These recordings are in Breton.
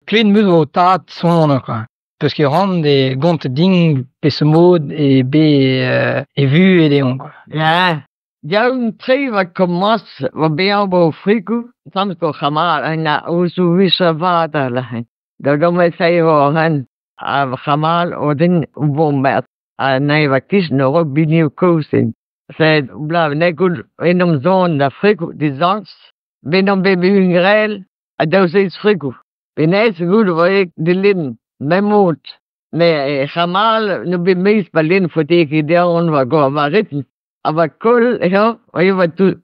Klevet 'm eus 'oa ho tad soner kwa. Peus ket c'hoant da gontañ din peseurt mod eo bet e vuhez dezhañ kwa. Ya, yaouank-tre e oa komañs oa bezañ 'ba o frikoù tamm ket c'hamal ar c'hamal o din bombard ha neuze 'kichen a-raok binioù kozh din. Sed bloaz en em zon da frikoù dizañs bet on bet graet ha 12 frikoù. Hennezh goût a voe dilun memod met c'hamal n'eo bet maez pa lenn faote ket dezhañ war war ritm. Ha va koll eo eo va tout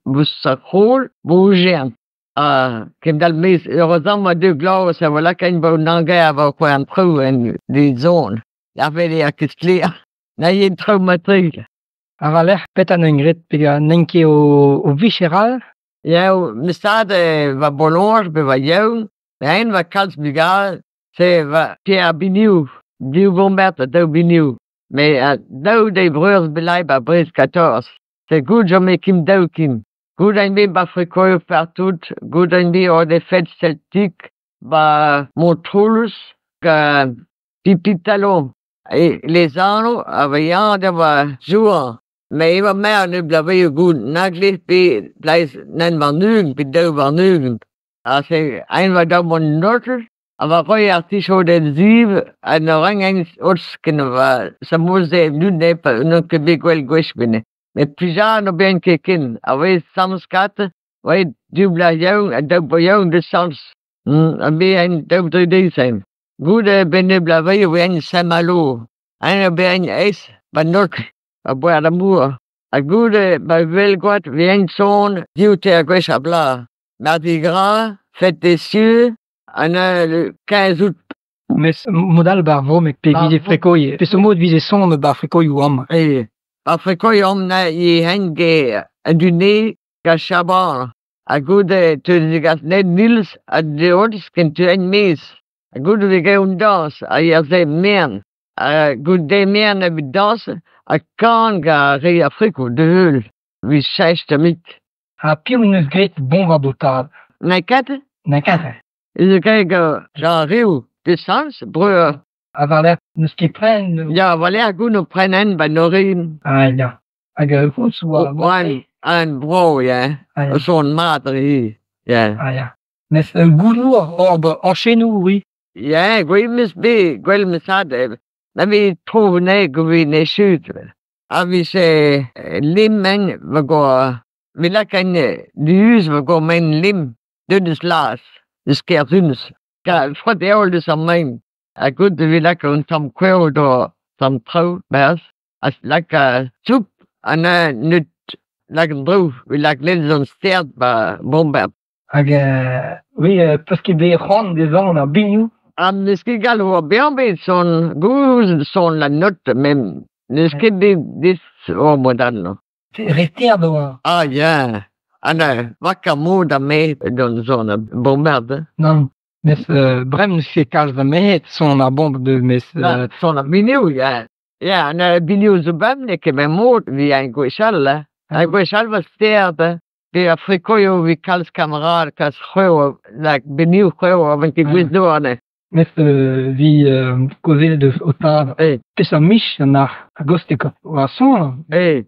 c'hol bojean. Ha kemend-all maez heureuzamant a deu glav sa vo lakaet 'ba an hanter a vo an traoù en zon. Ar wele a ket sklaer. Na yen traoù mat-tre. Ha war-lerc'h petra 'neuint graet peogwir n'int ket o vicher all? Ya, mestad va boloñj pe va yeun, eñ va kalz bugale, se va Pierre Biniou, div vombard ha daou Biniou. Met daou d'e vreur bennak 'ba Brest 14. Se goût 'chome ken daou ken. Goût a bet 'ba frikoù partout, goût a bet hor des fêtes celtiques 'ba Montroulez gant Pipi Talon. E lesanv a oa da oa Jouan. Met emañ marv ne bloavezhioù goût na gleb pe bleiz nann warn-ugent pe daou warn-ugent. Ha se eñ oa daou mont norzh ha war roiñ ar tichodenn ziv ha ne ran ken va samoze n'on ket bet gwell gwech ganin. Met plijadur n'ober ket ken. A-wezh samzh oa div bloaz yaouank ha daou bloaz yaouank deus sañs. Ha me en daou dri deiz Goude benn bloavezhioù e oan Saint-Malo. Eñ eo bet aes 'ba Nord a-boa ar mor. Ha goude 'ba Uhelgoad e oan son div teir gwech ar bloaz. Mardi Gras, Fête des Cieux, ha neuze le 15 août. Mes mod all 'ba ar vro-mañ pe vije frekoiñ peseurt mod vije son 'ba ar frekoioù amañ? Eh, ar frekoioù amañ e hent get an dud-ne gant Chaban. Ha goude teu degas ned Nils ha deodis ken teu en-maez. Ha goude vez graet un dañs ha ya se merenn. Ha goude merenn evit dañs ha kan gant ar re ar friko da heul evit cheñch tammig. Ha piv en deus graet boñva d'ho tad? N'eo ket? N'eo ket. Ez ket gant Jean Riou, desañs, breur. Ha war-lerc'h n'eus ket pren? Ya, war-lerc'h goût o prenen 'ba Norin. Ah ya. Hag koulz oa... Oan, an bro, ya. Ah ya. Son mat re, ya. Ah ya. Mes gouloù ober añchennoù, oui. Ya, gwell 'meus bet, gwell 'meus ad. Ma vez tro anezhe goude ne chut. Ha vije lim-eñ va goa. Me lakain diuz va goa maen lim, deut eus Laz, eus Kerzunes. Froid heol eus ar maen. Ha goût e vez lakaet un tamm kouevr d'o tamm traoù 'barzh. Ha laka soup ha neut lak an draoù, evit lak lez an sterd 'ba Bombard. Hag oui, peus ket bet c'hoant dezhañ ar binioù? Ha n'eus ket galv oa bezañ bet son gozh, son la note même. N'eus ket bet des oh mod all. Re sterd oa. Ah ya, ha na vaka mod ha me gant son a Bombard. Nann, mes bremañ n'eus ket kalz a merc'hed son ar bombard mes... Son ar binioù, ya. Ya, an binioù zo bemdez n'eo ket bet mod evit ar gwechall, hein. Ar gwechall 'oa sterd, hein. Pe ar frikoioù evit kalz kamarad, kalz c'hwezh, like binioù c'hwezh a vez ket gouest d'ober anezhe. Mes vi kaozeet deus ho tad. Peseurt mich an arc'h a-gostez kwa. War son,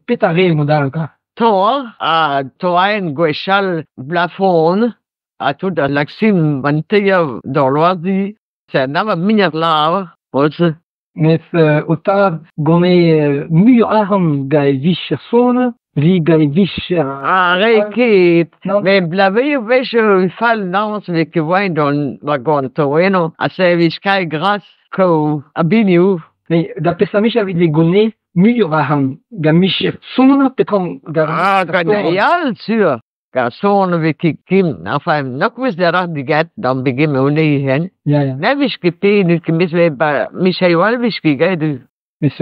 petra 'rez mod all kwa? Toa, ha toaenn gwechall plafon, ha tout al laksim an teier d'hor loazi, c'est na muioc'h lavar, mod-se. Mes ho tad gant muioc'h arc'hant gant e vicher soner, 'vit gant e vicher... Ah, re ket. Non. Met blavezhioù 'wech fall dañs 'vez ket voaien d'an da gant eno ha servij kaer gras ko ha binioù. Mais da peseurt micher evit e gonez muioc'h arc'hant gant micher soner petra gant Ah, gant real sur. Gant son ne vez ket ken. Enfin, nok vez da ran digat d'an begement honnezh hein. Ya, ya. Na vez ket pe n'eus ket mes ba Michel Wall vez ket graet. Mes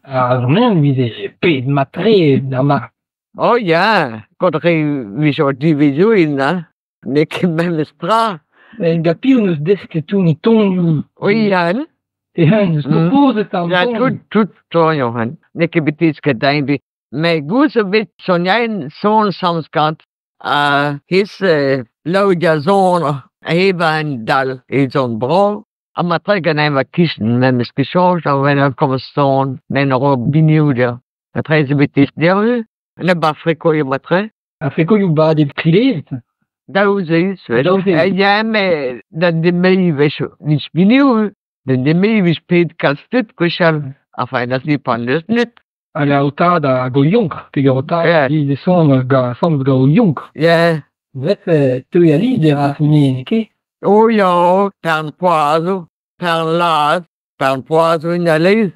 ar sonerien 'vize pet mat-tre d'ar mare. Oh ya, gant re vije divezhoù hein. N'eo ket memes tra. Gant piv 'neus desket tout an tonioù? Oui, hein. E eñ 'neus kompozet an Ya, ton. tout, tout tonioù hein. N'eo ket bet desket din bet. Met goût zo bet sonerien son samzh gant ha hezh laou da son. Evañ un dal e zon brav ha matre ganin va kichen memes ket soñj a welan komañs men ro binioù dezhañ. Matre zo bet dervu, na ba frikoioù matre. Ar frikoioù 'ba dit tridet. Daou zeiz. Daou zeiz. Ya, met da demeziñ 'wechoù 'vit binioù da demeziñ 'vez pet kalz tud gwechall. Enfin da zepan n'eus net. Hag ar tad hag o yontr peogwir ho tad Ya. e son gant ensemble gant ho yontr. Ya. Vefe teuy alies da n'eo ket? Oh ya, pern poazhoù, pern las, pern poazhoù en alez,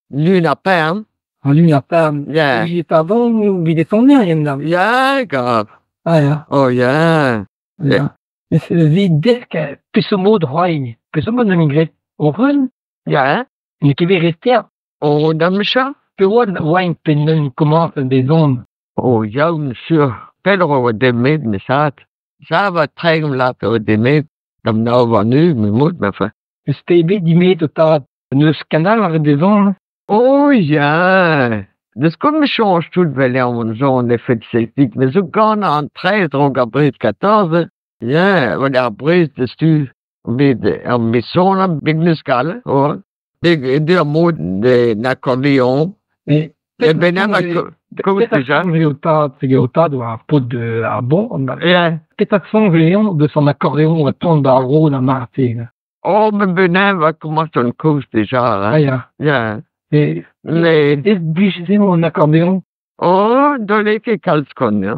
lun ha pern. An lun ar pern. Ya. Evit pardon, evit e sonerien da. Ya, gav. Ah ya. Oh ya. Ya. Evit desk peseurt mod c'hoari, peseurt mod 'n em graet Oc'h-eun Ya. N'eo ket bet re start. Oh da mecha. Perak 'oaint penn komañset da zont? Oh ya, sur. Pelloc'h e oa demet nesaat. Savet 30 vloaz e oa demet. Gant nav warn-ugent emaon ma fa. Eus te bet dimeet ho tad? N'eus kanal war dezhañ? Oh ya! N'eus ket me soñj tout 'vel eo soñj efed Celtic me zo ganet an traezh a-raok ar brezel 14 ya war ar brezel deus-tu bet ar mesonañ bet 'meus gallet oa. Bet eo ar mod d'un akordeoñ. Mais Ben kaout dija. Petra ho tad hag ho tad oa ar paotr ar bon. Ya. Petra soñj eñ deus an akordeoñ a tont d'ar vro da mare-se? Oh, men bennañ va komañs an kaoz dija. Ah ya. Ya. Et Mais est blij eo an akordeoñ? oh, dole ket kalz kon, ya.